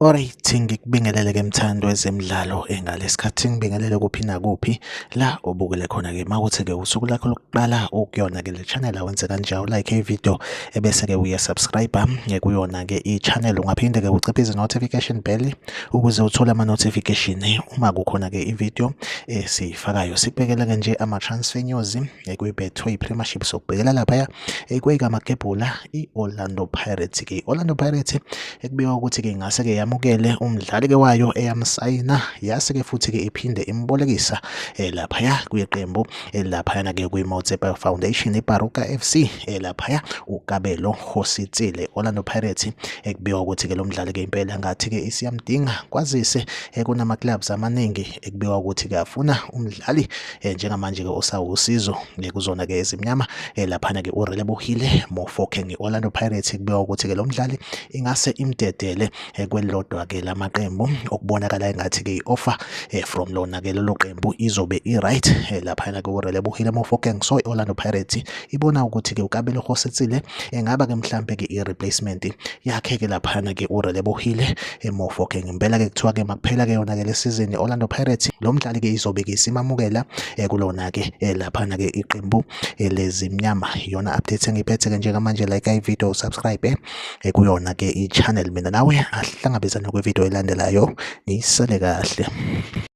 Alright, ngikubingelele-ke mthandi wezemidlalo ngalesikhathi ngibingelele kuphi nakuphi la obukele khona-ke makuthi-ke usuku lakho lokuqala ukuyona-ke le channel awenze kanjalo like i-video ebese-ke uya-subscribe kuyona-ke i-channel. Ungaphinde-ke uciphize notification bell ukuze uthole ama-notification uma kukhona-ke i-video esiyifakayo. Sikubekele-ke nje ama-transfer news kwi-Betway Premiership, sokubhekela laphaya kweyikamagebhula i-Orlando Pirates. Ke i-Orlando Pirates ekubikwa ukuthi ke ingase ke yamukele umdlali ke wayo eyamsayina, yase ke futhi ke iphinde imbolekisa laphaya kwiqembu laphayana ke kwi-Motsepe Foundation, iBaroka FC, laphaya uKabelo Kgositsile. Orlando Pirates ekubikwa ukuthi ke lo mdlali ke impela ngathi ke isiyamdinga, kwazise kunama clubs amaningi ekubikwa ukuthi ke afuna umdlali njengamanje ke osawusizo kuzona ke ezimnyama laphana ke uRelebohile Mofokeng. I-Orlando Pirates kubikwa ukuthi ke lo mdlali ingase imdedele kwelilodwa ke lamaqembu okubonakala engathi ke i-offer from lona ke lelo qembu izobe i-right laphana ke uRelebohile Mofokeng. So i-Orlando Pirates ibona ukuthi ke uKabelo Kgositsile engaba ke mhlambe ke i-replacement yakhe ke laphana ke uRelebohile Mofokeng. Impela ke kuthiwa ke makuphela ke yona ke le season i-Orlando Pirates lo mdlali ke izobe ke isimamukela kulona ke laphana ke iqembu lezimnyama. Iyona update engiphethe ke njengamanje. Like i-video, subscribe kuyona ke i-channel. Mina nawe ahlangabezane kwi-video elandelayo, nisale kahle.